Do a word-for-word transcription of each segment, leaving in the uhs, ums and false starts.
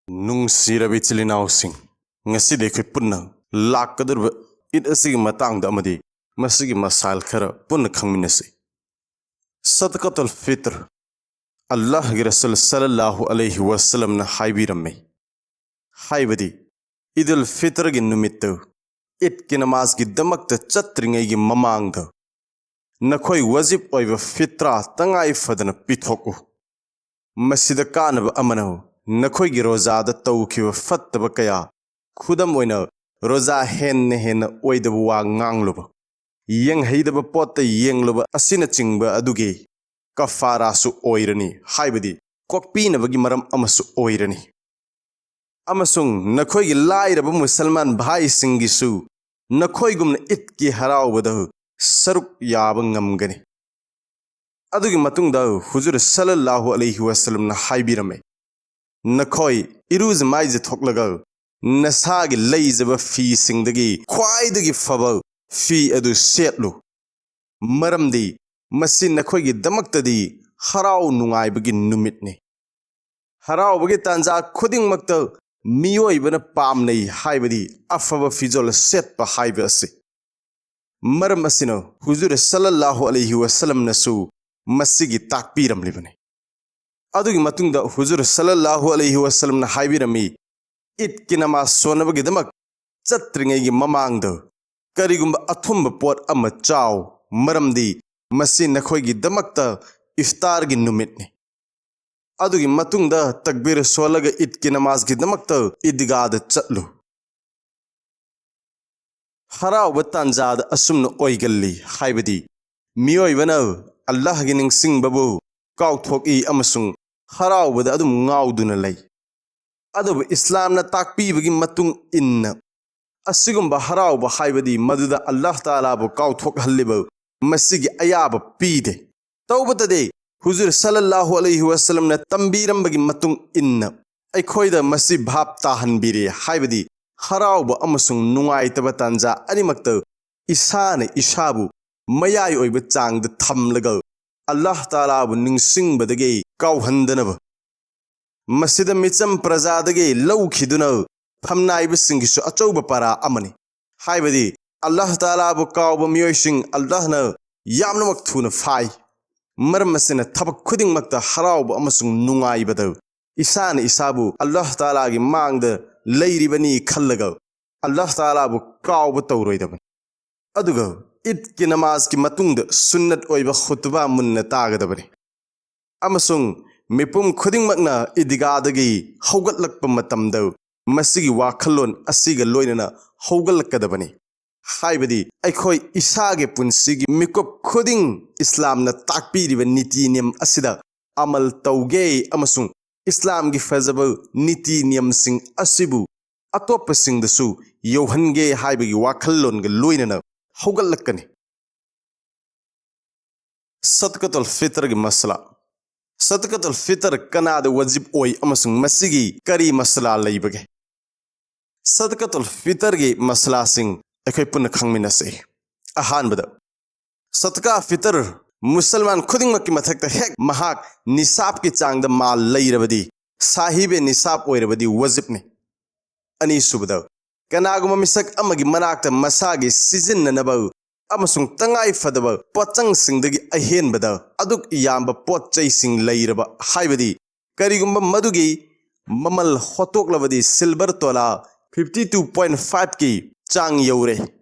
ꯅꯨꯡꯁꯤꯔꯕ ꯏꯆꯤꯜ ꯏꯅꯥꯎꯁꯤꯡ, ꯉꯁꯤꯗꯤ ꯑꯩꯈꯣꯏ ꯄꯨꯟꯅ ꯂꯥꯛꯀꯗꯧꯔꯤꯕ ꯏꯗ ꯑꯁꯤꯒꯤ ꯃꯇꯥꯡꯗ ꯑꯃꯗꯤ ꯃꯁꯤꯒꯤ ꯃꯁꯥꯏꯜ ꯈꯔ ꯄꯨꯟꯅ ꯈꯪꯃꯤꯟꯅꯁꯤ꯫ ꯁꯗꯀꯇꯨꯜ ꯐꯤꯇ꯭ꯔ, ꯑꯜꯂꯥꯍꯒꯤ ꯔꯁꯨꯜ ꯁꯜꯂꯜꯂꯥꯍꯨ ꯑꯂꯩꯍꯤ ꯋꯁꯜꯂꯝꯅ ꯍꯥꯏꯕꯤꯔꯝꯃꯤ, ꯍꯥꯏꯕꯗꯤ ꯏꯗꯨꯜ ꯐꯤꯇ꯭ꯔꯒꯤ ꯅꯨꯃꯤꯠꯇꯨ, ꯏꯗꯀꯤ ꯅꯃꯥꯖꯒꯤꯗꯃꯛꯇ ꯆꯠꯇ꯭ꯔꯤꯉꯩꯒꯤ ꯃꯃꯥꯡꯗ ꯅꯈꯣꯏ ꯋꯥꯖꯤꯕ ꯑꯣꯏꯕ ꯐꯤꯇ꯭ꯔꯥ ꯇꯉꯥꯏ ꯐꯗꯅ ꯄꯤꯊꯣꯛꯎ꯫ ꯃꯁꯤꯗ ꯀꯥꯟꯅꯕ ꯑꯃꯅ, ꯅꯈꯣꯏꯒꯤ ꯔꯣꯖꯥꯗ ꯇꯧꯈꯤꯕ ꯐꯠꯇꯕ ꯀꯌꯥ, ꯈꯨꯗꯝ ꯑꯣꯏꯅ, ꯔꯣꯖꯥ ꯍꯦꯟꯅ ꯍꯦꯟꯅ ꯑꯣꯏꯗꯕ ꯋꯥ ꯉꯥꯡꯂꯨꯕ, ꯌꯦꯡꯍꯩꯗꯕ ꯄꯣꯠꯇ ꯌꯦꯡꯂꯨꯕ ꯑꯁꯤꯅꯆꯤꯡꯕ ꯑꯗꯨꯒꯤ ꯀꯐꯥꯔꯥꯁꯨ ꯑꯣꯏꯔꯅꯤ, ꯍꯥꯏꯕꯗꯤ ꯀꯣꯛꯄꯤꯅꯕꯒꯤ ꯃꯔꯝ ꯑꯃꯁꯨ ꯑꯣꯏꯔꯅꯤ꯫ ꯑꯃꯁꯨꯡ ꯅꯈꯣꯏꯒꯤ ꯂꯥꯏꯔꯕ ꯃꯨꯁꯜꯃꯥꯟ ꯚꯥꯏꯁꯤꯡꯒꯤꯁꯨ ꯅꯈꯣꯏꯒꯨꯝꯅ ꯏꯗꯀꯤ ꯍꯔꯥꯎꯕꯗ ꯁꯔꯨꯛ ꯌꯥꯕ ꯉꯝꯒꯅꯤ꯫ ꯑꯗꯨꯒꯤ ꯃꯇꯨꯡꯗ ꯍꯨꯖꯨꯔ ꯁꯜꯂꯜꯂꯥꯍꯨ ꯑꯂꯩꯍꯤ ꯋꯁꯜꯂꯝꯅ ꯍꯥꯏꯕꯤꯔꯝꯃꯤ, ꯅꯈꯣꯏ ꯏꯔꯨꯖ ꯃꯥꯏꯖ ꯊꯣꯛꯂꯒ ꯅꯁꯥꯒꯤ ꯂꯩꯖꯕ ꯐꯤꯁꯤꯡꯗꯒꯤ ꯈ꯭ꯋꯥꯏꯗꯒꯤ ꯐꯕ ꯐꯤ ꯑꯗꯨ ꯁꯦꯠꯂꯨ, ꯃꯔꯝꯗꯤ ꯃꯁꯤ ꯅꯈꯣꯏꯒꯤꯗꯃꯛꯇꯗꯤ ꯍꯔꯥꯎ ꯅꯨꯡꯉꯥꯏꯕꯒꯤ ꯅꯨꯃꯤꯠꯅꯤ꯫ ꯍꯔꯥꯎꯕꯒꯤ ꯇꯥꯟꯖꯥ ꯈꯨꯗꯤꯡꯃꯛꯇ ꯃꯤꯑꯣꯏꯕꯅ ꯄꯥꯝꯅꯩ ꯍꯥꯏꯕꯗꯤ ꯑꯐꯕ ꯐꯤꯖꯣꯜ ꯁꯦꯠꯄ ꯍꯥꯏꯕ ꯑꯁꯤ꯫ ꯃꯔꯝ ꯑꯁꯤꯅ ꯍꯨꯖꯨꯔ ꯁꯜꯂꯜꯂꯥꯍꯨ ꯑꯂꯩꯍꯤ ꯋꯁꯜꯂꯝꯅꯁꯨ ꯃꯁꯤꯒꯤ ꯇꯥꯛꯄꯤꯔꯝꯂꯤꯕꯅꯤ꯫ ꯑꯗꯨꯒꯤ ꯃꯇꯨꯡꯗ ꯍꯨꯖꯨꯔ ꯁꯜꯂꯜꯂꯥꯍꯨ ꯑꯂꯩꯍꯤ ꯋꯁꯜꯂꯝꯅ ꯍꯥꯏꯕꯤꯔꯝꯃꯤ, ꯏꯗꯀꯤ ꯅꯃꯥꯖ ꯁꯣꯟꯅꯕꯒꯤꯗꯃꯛ ꯆꯠꯇ꯭ꯔꯤꯉꯩꯒꯤ ꯃꯃꯥꯡꯗ ꯀꯔꯤꯒꯨꯝꯕ ꯑꯊꯨꯝꯕ ꯄꯣꯠ ꯑꯃ ꯆꯥꯎ, ꯃꯔꯝꯗꯤ ꯃꯁꯤ ꯅꯈꯣꯏꯒꯤꯗꯃꯛꯇ ꯏꯐꯇꯥꯔꯒꯤ ꯅꯨꯃꯤꯠꯅꯤ꯫ ꯑꯗꯨꯒꯤ ꯃꯇꯨꯡꯗ ꯇꯛꯕꯤꯔ ꯁꯣꯜꯂꯒ ꯏꯗꯀꯤ ꯅꯃꯥꯖꯒꯤꯗꯃꯛꯇ ꯏꯗꯒꯥꯗ ꯆꯠꯂꯨ꯫ ꯍꯔꯥꯎꯕ ꯇꯥꯟꯖꯥꯗ ꯑꯁꯨꯝꯅ ꯑꯣꯏꯒꯜꯂꯤ, ꯍꯥꯏꯕꯗꯤ ꯃꯤꯑꯣꯏꯕꯅ ꯑꯜꯂꯥꯍꯒꯤ ꯅꯤꯡꯁꯤꯡꯕꯕꯨ ꯀꯥꯎꯊꯣꯛꯏ ꯑꯃꯁꯨꯡ ꯍꯔꯥꯎꯕꯗ ꯑꯗꯨꯝ ꯉꯥꯎꯗꯨꯅ ꯂꯩ꯫ ꯑꯗꯨꯕꯨ ꯏꯁꯂꯥꯝꯅ ꯇꯥꯛꯄꯤꯕꯒꯤ ꯃꯇꯨꯡ ꯏꯟꯅ ꯑꯁꯤꯒꯨꯝꯕ ꯍꯔꯥꯎꯕ ꯍꯥꯏꯕꯗꯤ ꯃꯗꯨꯗ ꯑꯜꯂꯥꯍ ꯇꯥꯂꯥꯕꯨ ꯀꯥꯎꯊꯣꯛꯍꯜꯂꯤꯕ ꯃꯁꯤꯒꯤ ꯑꯌꯥꯕ ꯄꯤꯗꯦ꯫ ꯇꯧꯕꯇꯗꯤ ꯍꯨꯖꯨꯔ ꯁꯜꯂꯜꯂꯥꯍꯨ ꯑꯂꯩꯍꯤ ꯋꯁꯜꯂꯝꯅ ꯇꯝꯕꯤꯔꯝꯕꯒꯤ ꯃꯇꯨꯡ ꯏꯟꯅ ꯑꯩꯈꯣꯏꯗ ꯃꯁꯤ ꯚꯥꯞ ꯇꯥꯍꯟꯕꯤꯔꯦ, ꯍꯥꯏꯕꯗꯤ ꯍꯔꯥꯎꯕ ꯑꯃꯁꯨꯡ ꯅꯨꯡꯉꯥꯏꯇꯕ ꯇꯥꯟꯖꯥ ꯑꯅꯤꯃꯛꯇ ꯏꯁꯥꯅ ꯏꯁꯥꯕꯨ ꯃꯌꯥꯏ ꯑꯣꯏꯕ ꯆꯥꯡꯗ ꯊꯝꯂꯒ ꯑꯜꯂꯥꯍ ꯇꯥꯂꯥꯕꯨ ꯅꯤꯡꯁꯤꯡꯕꯗꯒꯤ ꯀꯥꯎꯍꯟꯗꯅꯕ꯫ ꯃꯁꯤꯗ ꯃꯤꯆꯝ ꯄ꯭ꯔꯖꯥꯗꯒꯤ ꯂꯧꯈꯤꯗꯨꯅ ꯐꯝꯅꯥꯏꯕꯁꯤꯡꯒꯤꯁꯨ ꯑꯆꯧꯕ ꯄꯔꯥ ꯑꯃꯅꯤ꯫ ꯍꯥꯏꯕꯗꯤ ꯑꯜꯂꯥꯍ ꯇꯥꯂꯥꯕꯨ ꯀꯥꯎꯕ ꯃꯤꯑꯣꯏꯁꯤꯡ ꯑꯜꯂꯥꯍꯅ ꯌꯥꯝꯅꯃꯛ ꯊꯨꯅ ꯐꯥꯏ꯫ ꯃꯔꯝ ꯑꯁꯤꯅ ꯊꯕꯛ ꯈꯨꯗꯤꯡꯃꯛꯇ ꯍꯔꯥꯎꯕ ꯑꯃꯁꯨꯡ ꯅꯨꯡꯉꯥꯏꯕꯗ ꯏꯁꯥꯅ ꯏꯁꯥꯕꯨ ꯑꯜꯂꯥꯍ ꯇꯥꯂꯥꯒꯤ ꯃꯥꯡꯗ ꯂꯩꯔꯤꯕꯅꯤ ꯈꯜꯂꯒ ꯑꯜꯂꯥꯍ ꯇꯥꯂꯥꯕꯨ ꯀꯥꯎꯕ ꯇꯧꯔꯣꯏꯗꯕꯅꯤ꯫ ꯑꯗꯨꯒ ꯏꯗꯀꯤ ꯅꯃꯥꯖꯀꯤ ꯃꯇꯨꯡꯗ ꯁꯨꯟꯅꯠ ꯑꯣꯏꯕ ꯈꯨꯇꯨꯕꯥ ꯃꯨꯟꯅ ꯇꯥꯒꯗꯕꯅꯤ꯫ ꯑꯃꯁꯨꯡ ꯃꯤꯄꯨꯝ ꯈꯨꯗꯤꯡꯃꯛꯅ ꯏꯗꯤꯒꯥꯗꯒꯤ ꯍꯧꯒꯠꯂꯛꯄ ꯃꯇꯝꯗ ꯃꯁꯤꯒꯤ ꯋꯥꯈꯜꯂꯣꯟ ꯑꯁꯤꯒ ꯂꯣꯏꯅꯅ ꯍꯧꯒꯠꯂꯛꯀꯗꯕꯅꯤ꯫ ꯍꯥꯏꯕꯗꯤ ꯑꯩꯈꯣꯏ ꯏꯁꯥꯒꯤ ꯄꯨꯟꯁꯤꯒꯤ ꯃꯤꯀꯨꯞ ꯈꯨꯗꯤꯡ ꯏꯁꯂꯥꯝꯅ ꯇꯥꯛꯄꯤꯔꯤꯕ ꯅꯤꯇꯤ ꯅꯤꯌꯝ ꯑꯁꯤꯗ ꯑꯃꯜ ꯇꯧꯒꯦ ꯑꯃꯁꯨꯡ ꯏꯁꯂꯥꯝꯒꯤ ꯐꯖꯕ ꯅꯤꯇꯤ ꯅꯤꯌꯝꯁꯤꯡ ꯑꯁꯤꯕꯨ ꯑꯇꯣꯞꯄꯁꯤꯡꯗꯁꯨ ꯌꯧꯍꯟꯒꯦ ꯍꯥꯏꯕꯒꯤ ꯋꯥꯈꯜꯂꯣꯟꯒ ꯂꯣꯏꯅꯅ ꯍꯧꯒꯠꯂꯛꯀꯅꯤ꯫ ꯁꯗꯀꯇꯨꯜ ꯐꯤꯇꯔꯒꯤ ꯃꯁꯂꯥ꯫ ꯁꯗꯀꯇꯨꯜ ꯐꯤꯇꯔ ꯀꯅꯥꯗ ꯋꯥꯖꯤꯕ ꯑꯣꯏ ꯑꯃꯁꯨꯡ ꯃꯁꯤꯒꯤ ꯀꯔꯤ ꯃꯁꯂꯥ ꯂꯩꯕꯒꯦ? ꯁꯗꯀꯇꯨꯜ ꯐꯤꯇꯔꯒꯤ ꯃꯁꯂꯥꯁꯤꯡ ꯑꯩꯈꯣꯏ ꯄꯨꯟꯅ ꯈꯪꯃꯤꯟꯅꯁꯤ꯫ ꯑꯍꯥꯟꯕꯗ, ꯁꯗꯀꯥ ꯐꯤꯇꯔ ꯃꯨꯁꯜꯃꯥꯟ ꯈꯨꯗꯤꯡꯃꯛꯀꯤ ꯃꯊꯛꯇ ꯍꯦꯛ ꯃꯍꯥꯛ ꯅꯤꯁꯥꯕꯀꯤ ꯆꯥꯡꯗ ꯃꯥꯜ ꯂꯩꯔꯕꯗꯤ, ꯁꯥꯍꯤꯕꯦ ꯅꯤꯁꯥꯕ ꯑꯣꯏꯔꯕꯗꯤ ꯋꯥꯖꯤꯕꯅꯤ꯫ ꯑꯅꯤꯁꯨꯕꯗ, ꯀꯅꯥꯒꯨꯝꯕ ꯃꯤꯁꯛ ꯑꯃꯒꯤ ꯃꯅꯥꯛꯇ ꯃꯁꯥꯒꯤ ꯁꯤꯖꯤꯟꯅꯅꯕ ꯑꯃꯁꯨꯡ ꯇꯉꯥꯏ ꯐꯗꯕ ꯄꯣꯠꯆꯪꯁꯤꯡꯗꯒꯤ ꯑꯍꯦꯟꯕꯗ ꯑꯗꯨꯛ ꯌꯥꯝꯕ ꯄꯣꯠ ꯆꯩꯁꯤꯡ ꯂꯩꯔꯕ, ꯍꯥꯏꯕꯗꯤ ꯀꯔꯤꯒꯨꯝꯕ ꯃꯗꯨꯒꯤ ꯃꯃꯜ ꯍꯣꯠꯇꯣꯛꯂꯕꯗꯤ silver ꯇꯣꯂꯥ fifty two point five ꯀꯤ ꯆꯥꯡ ꯌꯧꯔꯦ,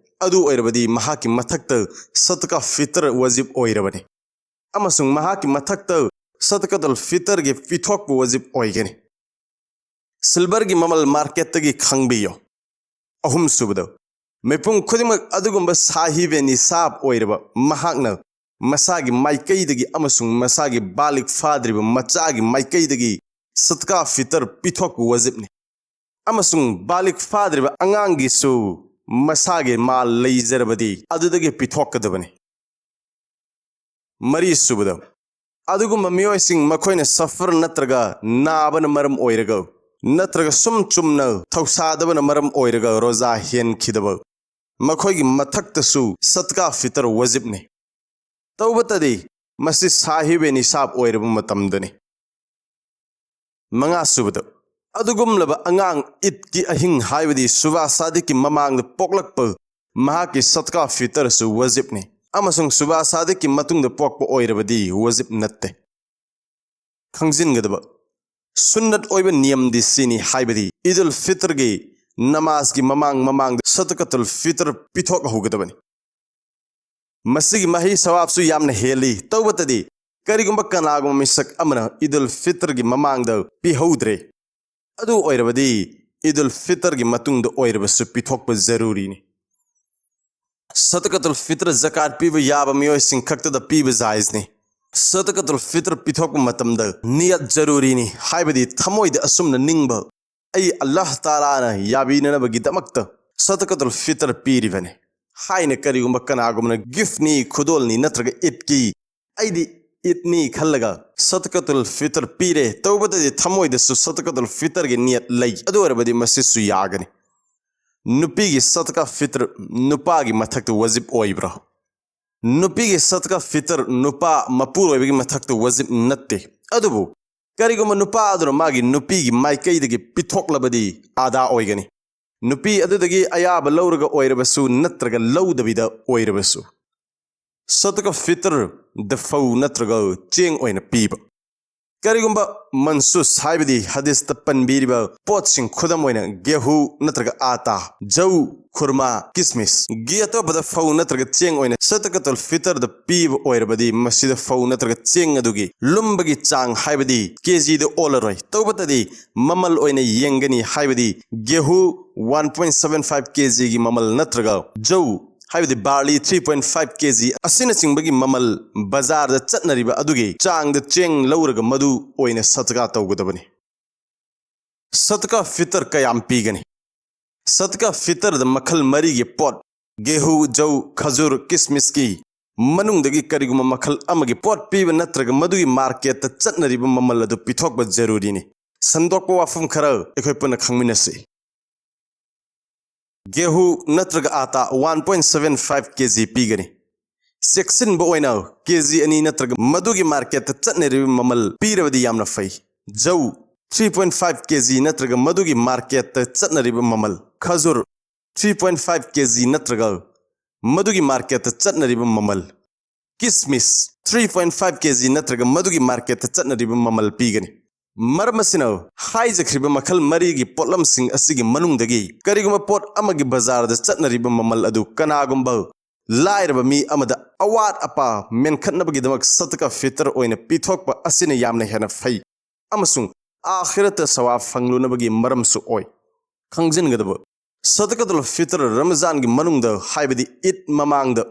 ꯑꯗꯨ ꯑꯣꯏꯔꯕꯗꯤ ꯃꯍꯥꯛꯀꯤ ꯃꯊꯛꯇ ꯁꯗꯀꯥ ꯐꯤꯇꯔ ꯋꯥꯖꯤꯕ ꯑꯣꯏꯔꯕꯅꯤ, ꯑꯃꯁꯨꯡ ꯃꯍꯥꯛꯀꯤ ꯃꯊꯛꯇ ꯁꯗꯀꯥꯇꯨꯜ ꯐꯤꯇꯔꯒꯤ ꯄꯤꯊꯣꯛꯄ ꯋꯥꯖꯤꯕ ꯑꯣꯏꯒꯅꯤ꯫ ꯁꯤꯜꯚꯔꯒꯤ ꯃꯃꯜ ꯃꯥꯔꯀꯦꯠꯇꯒꯤ ꯈꯪꯕꯤꯌꯨ꯫ ꯑꯍꯨꯝꯁꯨꯕꯗ, ꯃꯤꯄꯨꯝ ꯈꯨꯗꯤꯡꯃꯛ ꯑꯗꯨꯒꯨꯝꯕ ꯁꯥꯍꯤꯕꯦ ꯅꯤꯁꯥꯕ ꯑꯣꯏꯔꯕ ꯃꯍꯥꯛꯅ ꯃꯁꯥꯒꯤ ꯃꯥꯏꯀꯩꯗꯒꯤ ꯑꯃꯁꯨꯡ ꯃꯁꯥꯒꯤ ꯕꯥꯂꯤꯒ ꯐꯥꯗ꯭ꯔꯤꯕ ꯃꯆꯥꯒꯤ ꯃꯥꯏꯀꯩꯗꯒꯤ ꯁꯗꯀꯥ ꯐꯤꯇꯔ ꯄꯤꯊꯣꯛꯄ ꯋꯥꯖꯤꯕꯅꯤ, ꯑꯃꯁꯨꯡ ꯕꯥꯂꯤꯒ ꯐꯥꯗ꯭ꯔꯤꯕ ꯑꯉꯥꯡꯒꯤꯁꯨ ꯃꯁꯥꯒꯤ ꯃꯥꯜ ꯂꯩꯖꯔꯕꯗꯤ ꯑꯗꯨꯗꯒꯤ ꯄꯤꯊꯣꯛꯀꯗꯕꯅꯤ꯫ ꯃꯔꯤꯁꯨꯕꯗ, ꯑꯗꯨꯒꯨꯝꯕ ꯃꯤꯑꯣꯏꯁꯤꯡ ꯃꯈꯣꯏꯅ ꯁꯐꯔ ꯅꯠꯇ꯭ꯔꯒ ꯅꯥꯕꯅ ꯃꯔꯝ ꯑꯣꯏꯔꯒ ꯅꯠꯇ꯭ꯔꯒ ꯁꯨꯝ ꯆꯨꯝꯅ ꯊꯧꯁꯥꯗꯕꯅ ꯃꯔꯝ ꯑꯣꯏꯔꯒ ꯔꯣꯖꯥ ꯍꯦꯟꯈꯤꯗꯕ, ꯃꯈꯣꯏꯒꯤ ꯃꯊꯛꯇꯁꯨ ꯁꯗꯀꯥ ꯐꯤꯇꯔ ꯋꯥꯖꯤꯕꯅꯤ꯫ ꯇꯧꯕꯇꯗꯤ ꯃꯁꯤ ꯁꯥꯍꯤꯕꯦ ꯅꯤꯁꯥꯕ ꯑꯣꯏꯔꯕ ꯃꯇꯝꯗꯅꯤ꯫ ꯃꯉꯥ ꯁꯨꯕꯗ, ꯑꯗꯨꯒꯨꯝꯂꯕ ꯑꯉꯥꯡ ꯏꯗꯀꯤ ꯑꯍꯤꯡ, ꯍꯥꯏꯕꯗꯤ ꯁꯨꯕꯥ ꯁꯥꯗꯤꯛꯀꯤ ꯃꯃꯥꯡꯗ ꯄꯣꯛꯂꯛꯄ, ꯃꯍꯥꯛꯀꯤ ꯁꯗꯀꯥ ꯐꯤꯇꯔꯁꯨ ꯋꯥꯖꯤꯕꯅꯤ, ꯑꯃꯁꯨꯡ ꯁꯨꯕꯥ ꯁꯥꯗꯤꯛꯀꯤ ꯃꯇꯨꯡꯗ ꯄꯣꯛꯄ ꯑꯣꯏꯔꯕꯗꯤ ꯋꯥꯖꯤꯕ ꯅꯠꯇꯦ꯫ ꯈꯪꯖꯤꯟꯒꯗꯕ ꯁꯨꯟꯅꯠ ꯑꯣꯏꯕ ꯅꯤꯌꯝꯗꯤ ꯁꯤꯅꯤ, ꯍꯥꯏꯕꯗꯤ ꯏꯗꯨꯜ ꯐꯤꯇꯔꯒꯤ ꯅꯃꯥꯖꯒꯤ ꯃꯃꯥꯡ ꯃꯃꯥꯡꯗ ꯁꯗꯀꯥꯇꯨꯜ ꯐꯤꯇꯔ ꯄꯤꯊꯣꯛꯍꯧꯒꯗꯕꯅꯤ꯫ ꯃꯁꯤꯒꯤ ꯃꯍꯩ ꯁꯋꯥꯕꯁꯨ ꯌꯥꯝꯅ ꯍꯦꯜꯂꯤ꯫ ꯇꯧꯕꯇꯗꯤ, ꯀꯔꯤꯒꯨꯝꯕ ꯀꯅꯥꯒꯨꯝꯕ ꯃꯤꯁꯛ ꯑꯃꯅ ꯏꯗꯨꯜ ꯐꯤꯇꯔꯒꯤ ꯃꯃꯥꯡꯗ ꯄꯤꯍꯧꯗ꯭ꯔꯦ, ꯑꯗꯨ ꯑꯣꯏꯔꯕꯗꯤ ꯏꯗꯨꯜ ꯐꯤꯇꯔꯒꯤ ꯃꯇꯨꯡꯗ ꯑꯣꯏꯔꯕꯁꯨ ꯄꯤꯊꯣꯛꯄ ꯖꯔꯨꯔꯤꯅꯤ꯫ ꯁꯗꯀꯥꯇꯨꯜ ꯐꯤꯇꯔ ꯖꯀꯥꯠ ꯄꯤꯕ ꯌꯥꯕ ꯃꯤꯑꯣꯏꯁꯤꯡ ꯈꯛꯇꯗ ꯄꯤꯕ ꯖꯥꯏꯖꯅꯤ꯫ ꯁꯗꯀꯥꯇꯨꯜ ꯐꯤꯇꯔ ꯄꯤꯊꯣꯛꯄ ꯃꯇꯝꯗ ꯅꯤꯌꯠ ꯖꯔꯨꯔꯤꯅꯤ, ꯍꯥꯏꯕꯗꯤ ꯊꯃꯣꯏꯗ ꯑꯁꯨꯝꯅ ꯅꯤꯡꯕ, "ꯑꯩ ꯑꯜꯂꯥꯍ ꯇꯥꯂꯥꯅ ꯌꯥꯕꯤꯅꯅꯕꯒꯤꯗꯃꯛꯇ ꯁꯗꯀꯥꯇꯨꯜ ꯐꯤꯇꯔ ꯄꯤꯔꯤꯕꯅꯤ" ꯍꯥꯏꯅ ꯀꯔꯤꯒꯨꯝꯕ ꯀꯅꯥꯒꯨꯝꯕꯅ ꯒꯤꯐꯅꯤ, ꯈꯨꯗꯣꯜꯅꯤ ꯅꯠꯇ꯭ꯔꯒ ꯏꯗꯀꯤ, "ꯑꯩꯗꯤ ꯏꯗꯅꯤ" ꯈꯜꯂꯒ ꯁꯗꯀꯥꯇꯨꯜ ꯐꯤꯇꯔ ꯄꯤꯔꯦ, ꯇꯧꯕꯇꯗꯤ ꯊꯃꯣꯏꯗꯁꯨ ꯁꯗꯀꯥꯇꯨꯜ ꯐꯤꯇꯔꯒꯤ ꯅꯤꯌꯠ ꯂꯩ, ꯑꯗꯨ ꯑꯣꯏꯔꯕꯗꯤ ꯃꯁꯤꯁꯨ ꯌꯥꯒꯅꯤ꯫ ꯅꯨꯄꯤꯒꯤ ꯁꯗꯀꯥ ꯐꯤꯇꯔ ꯅꯨꯄꯥꯒꯤ ꯃꯊꯛꯇ ꯋꯥꯖꯤꯕ ꯑꯣꯏꯕ꯭ꯔꯥ? ꯅꯨꯄꯤꯒꯤ ꯁꯗꯀꯥ ꯐꯤꯇꯔ ꯅꯨꯄꯥ ꯃꯄꯨꯔꯣꯏꯕꯒꯤ ꯃꯊꯛꯇ ꯋꯥꯖꯤꯕ ꯅꯠꯇꯦ꯫ ꯑꯗꯨꯕꯨ ꯀꯔꯤꯒꯨꯝꯕ ꯅꯨꯄꯥ ꯑꯗꯨꯅ ꯃꯥꯒꯤ ꯅꯨꯄꯤꯒꯤ ꯃꯥꯏꯀꯩꯗꯒꯤ ꯄꯤꯊꯣꯛꯂꯕꯗꯤ ꯑꯗꯥ ꯑꯣꯏꯒꯅꯤ꯫ ꯅꯨꯄꯤ ꯑꯗꯨꯗꯒꯤ ꯑꯌꯥꯕ ꯂꯧꯔꯒ ꯑꯣꯏꯔꯕꯁꯨ ꯅꯠꯇ꯭ꯔꯒ ꯂꯧꯗꯕꯤꯗ ꯑꯣꯏꯔꯕꯁꯨ, ꯁꯗꯀꯥ ꯐꯤꯇꯔꯗ ꯐꯧ ꯅꯠꯇ꯭ꯔꯒ ꯆꯦꯡ ꯑꯣꯏꯅ ꯄꯤꯕ꯫ ꯀꯔꯤꯒꯨꯝꯕ ꯃꯟꯁꯨꯁ, ꯍꯥꯏꯕꯗꯤ ꯍꯗꯤꯁꯇ ꯄꯟꯕꯤꯔꯤꯕ ꯄꯣꯠꯁꯤꯡ, ꯈꯨꯗꯝ ꯑꯣꯏꯅ ꯒꯦꯍꯨ ꯅꯠꯇ꯭ꯔꯒ ꯑꯥꯇꯥ, ꯖꯧ, ꯈꯨꯔꯃꯥ, ꯀꯤꯁꯃꯤꯁꯒꯤ ꯑꯇꯣꯞꯄꯗ ꯐꯧ ꯅꯠꯇ꯭ꯔꯒ ꯆꯦꯡ ꯑꯣꯏꯅ ꯁꯗꯀꯥꯇꯨꯜ ꯐꯤꯇꯔꯗ ꯄꯤꯕ ꯑꯣꯏꯔꯕꯗꯤ, ꯃꯁꯤꯗ ꯐꯧ ꯅꯠꯇ꯭ꯔꯒ ꯆꯦꯡ ꯑꯗꯨꯒꯤ ꯂꯨꯝꯕꯒꯤ ꯆꯥꯡ, ꯍꯥꯏꯕꯗꯤ ꯀꯦꯖꯤꯗ ꯑꯣꯜꯂꯔꯣꯏ, ꯇꯧꯕꯇꯗꯤ ꯃꯃꯜ ꯑꯣꯏꯅ ꯌꯦꯡꯒꯅꯤ, ꯍꯥꯏꯕꯗꯤ ꯒꯦꯍꯨ ꯋꯥꯟ ꯄꯣꯏꯟ ꯁꯚꯦꯟ ꯐꯥꯏꯚ ꯀꯦꯖꯤꯒꯤ ꯃꯃꯜ ꯅꯠꯇ꯭ꯔꯒ ꯖꯧ, ꯍꯥꯏꯕꯗꯤ ꯕꯥꯔꯂꯤ ꯊ꯭ꯔꯤ ꯄꯣꯏꯟ ꯐꯥꯏꯚ ꯀꯦꯖꯤ ꯑꯁꯤꯅꯆꯤꯡꯕꯒꯤ ꯃꯃꯜ ꯕꯖꯥꯔꯗ ꯆꯠꯅꯔꯤꯕ ꯑꯗꯨꯒꯤ ꯆꯥꯡꯗ ꯆꯦꯡ ꯂꯧꯔꯒ ꯃꯗꯨ ꯑꯣꯏꯅ ꯁꯗꯀꯥ ꯇꯧꯒꯗꯕꯅꯤ꯫ ꯁꯗꯀꯥ ꯐꯤꯇꯔ ꯀꯌꯥꯝ ꯄꯤꯒꯅꯤ? ꯁꯗꯀꯥ ꯐꯤꯇꯔꯗ ꯃꯈꯜ ꯃꯔꯤꯒꯤ ꯄꯣꯠ, ꯒꯦꯍꯨ, ꯖꯧ, ꯈꯖꯨꯔ, ꯀꯤꯁꯃꯤꯁꯀꯤ ꯃꯅꯨꯡꯗꯒꯤ ꯀꯔꯤꯒꯨꯝꯕ ꯃꯈꯜ ꯑꯃꯒꯤ ꯄꯣꯠ ꯄꯤꯕ ꯅꯠꯇ꯭ꯔꯒ ꯃꯗꯨꯒꯤ ꯃꯥꯔꯀꯦꯠꯇ ꯆꯠꯅꯔꯤꯕ ꯃꯃꯜ ꯑꯗꯨ ꯄꯤꯊꯣꯛꯄ ꯖꯔꯨꯔꯤꯅꯤ꯫ ꯁꯟꯗꯣꯛꯄ ꯋꯥꯐꯝ ꯈꯔ ꯑꯩꯈꯣꯏ ꯄꯨꯟꯅ ꯈꯪꯃꯤꯟꯅꯁꯤ꯫ ꯒꯦꯍꯨ ꯅꯠꯇ꯭ꯔꯒ ꯑꯥꯇꯥ ꯋꯥꯟ ꯄꯣꯏꯟ ꯁꯚꯦꯟ ꯐꯥꯏꯚ ꯀꯦꯖꯤ ꯄꯤꯒꯅꯤ꯫ ꯆꯦꯛꯁꯤꯟꯕ ꯑꯣꯏꯅ, ꯀꯦꯖꯤ ꯑꯅꯤ ꯅꯠꯇ꯭ꯔꯒ ꯃꯗꯨꯒꯤ ꯃꯥꯔꯀꯦꯠꯇ ꯆꯠꯅꯔꯤꯕ ꯃꯃꯜ ꯄꯤꯔꯕꯗꯤ ꯌꯥꯝꯅ ꯐꯩ꯫ ꯖꯧ, three point five K G ꯅꯠꯇ꯭ꯔꯒ ꯃꯗꯨꯒꯤ marketꯇ ꯆꯠꯅꯔꯤꯕ ꯃꯃꯜ, ꯈꯖꯨꯔ three point five K G ꯅꯠꯇ꯭ꯔꯒ ꯃꯗꯨꯒꯤ marketꯇ ꯆꯠꯅꯔꯤꯕ ꯃꯃꯜ, ꯀꯤꯁꯃꯤꯁ three point five K G ꯅꯠꯇ꯭ꯔꯒ ꯃꯗꯨꯒꯤ marketꯇ ꯆꯠꯅꯔꯤꯕ ꯃꯃꯜ ꯄꯤꯒꯅꯤ꯫ ꯃꯔꯝ ꯑꯁꯤꯅ, ꯍꯥꯏꯖꯈ꯭ꯔꯤꯕ ꯃꯈꯜ ꯃꯔꯤꯒꯤ ꯄꯣꯠꯂꯝꯁꯤꯡ ꯑꯁꯤꯒꯤ ꯃꯅꯨꯡꯗꯒꯤ ꯀꯔꯤꯒꯨꯝꯕ ꯄꯣꯠ ꯑꯃꯒꯤ ꯕꯖꯥꯔꯗ ꯆꯠꯅꯔꯤꯕ ꯃꯃꯜ ꯑꯗꯨ ꯀꯅꯥꯒꯨꯝꯕ ꯂꯥꯏꯔꯕ ꯃꯤ ꯑꯃꯗ ꯑꯋꯥꯠ ꯑꯄꯥ ꯃꯦꯟꯈꯠꯅꯕꯒꯤꯗꯃꯛ ꯁꯗꯀꯥ ꯐꯤꯇꯔ ꯑꯣꯏꯅ ꯄꯤꯊꯣꯛꯄ ꯑꯁꯤꯅ ꯌꯥꯝꯅ ꯍꯦꯟꯅ ꯐꯩ ꯑꯃꯁꯨꯡ ꯑꯥꯈꯤꯔꯠꯇ ꯁꯋꯥꯕ ꯐꯪꯂꯨꯅꯕꯒꯤ ꯃꯔꯝꯁꯨ ꯑꯣꯏ꯫ ꯈꯪꯖꯤꯟꯒꯗꯕ, ꯁꯗꯀꯥꯇꯨꯜ ꯐꯤꯇꯔ ꯔꯃꯖꯥꯟꯒꯤ ꯃꯅꯨꯡꯗ, ꯍꯥꯏꯕꯗꯤ ꯏꯗ ꯃꯃꯥꯡꯗ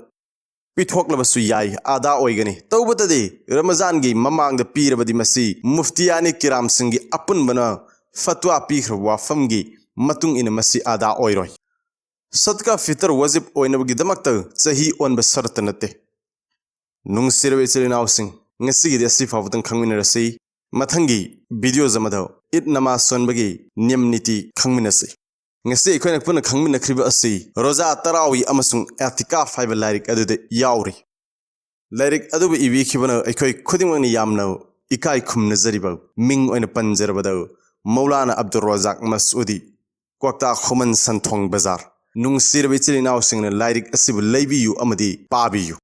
ꯄꯤꯊꯣꯛꯂꯕꯁꯨ ꯌꯥꯏ, ꯑꯗꯥ ꯑꯣꯏꯒꯅꯤ꯫ ꯇꯧꯕꯇꯗꯤ ꯔꯃꯖꯥꯟꯒꯤ ꯃꯃꯥꯡꯗ ꯄꯤꯔꯕꯗꯤ ꯃꯁꯤ ꯃꯨꯐꯇꯤꯌꯥꯅꯤ ꯀꯤꯔꯥꯝꯁꯤꯡꯒꯤ ꯑꯄꯨꯟꯕꯅ ꯐꯠꯋꯥ ꯄꯤꯈ꯭ꯔꯕ ꯋꯥꯐꯝꯒꯤ ꯃꯇꯨꯡ ꯏꯟꯅ ꯃꯁꯤ ꯑꯗꯥ ꯑꯣꯏꯔꯣꯏ꯫ ꯁꯗꯀꯥ ꯐꯤꯇꯔ ꯋꯥꯖꯤꯕ ꯑꯣꯏꯅꯕꯒꯤꯗꯃꯛꯇ ꯆꯍꯤ ꯑꯣꯟꯕ ꯁꯔꯠꯇ ꯅꯠꯇꯦ꯫ ꯅꯨꯡꯁꯤꯔꯕ ꯏꯆꯤꯜ ꯏꯅꯥꯎꯁꯤꯡ, ꯉꯁꯤꯒꯤꯗꯤ ꯑꯁꯤ ꯐꯥꯎꯕꯗꯪ ꯈꯪꯃꯤꯟꯅꯔꯁꯤ꯫ ꯃꯊꯪꯒꯤ videos ꯑꯃꯗ ꯏꯗ ꯅꯃꯥꯖ ꯁꯣꯟꯕꯒꯤ ꯅꯤꯌꯝ ꯅꯤꯇꯤ ꯈꯪꯃꯤꯟꯅꯁꯤ꯫ ꯉꯁꯤ ꯑꯩꯈꯣꯏꯅ ꯄꯨꯟꯅ ꯈꯪꯃꯤꯟꯅꯈ꯭ꯔꯤꯕ ꯑꯁꯤ ꯔꯣꯖꯥ ꯇꯔꯥꯋꯤ ꯑꯃꯁꯨꯡ ꯑꯦꯇꯤꯀꯥꯐ ꯍꯥꯏꯕ ꯂꯥꯏꯔꯤꯛ ꯑꯗꯨꯗ ꯌꯥꯎꯔꯤ꯫ ꯂꯥꯏꯔꯤꯛ ꯑꯗꯨꯕꯨ ꯏꯕꯤꯈꯤꯕꯅ ꯑꯩꯈꯣꯏ ꯈꯨꯗꯤꯡꯃꯛꯅ ꯌꯥꯝꯅ ꯏꯀꯥꯏ ꯈꯨꯝꯅꯖꯔꯤꯕ ꯃꯤꯡ ꯑꯣꯏꯅ ꯄꯟꯖꯔꯕꯗ ꯃꯧꯂꯥꯅꯥ ꯑꯕꯗꯨꯜ ꯔꯣꯖꯥꯛ ꯃꯁꯎꯗꯤ, ꯀ꯭ꯋꯥꯛꯇꯥ ꯈꯨꯃꯟ ꯁꯟꯊꯣꯡ ꯕꯖꯥꯔ꯫ ꯅꯨꯡꯁꯤꯔꯕ ꯏꯆꯤꯜ ꯏꯅꯥꯎꯁꯤꯡꯅ ꯂꯥꯏꯔꯤꯛ ꯑꯁꯤꯕꯨ ꯂꯩꯕꯤꯌꯨ ꯑꯃꯗꯤ ꯄꯥꯕꯤꯌꯨ꯫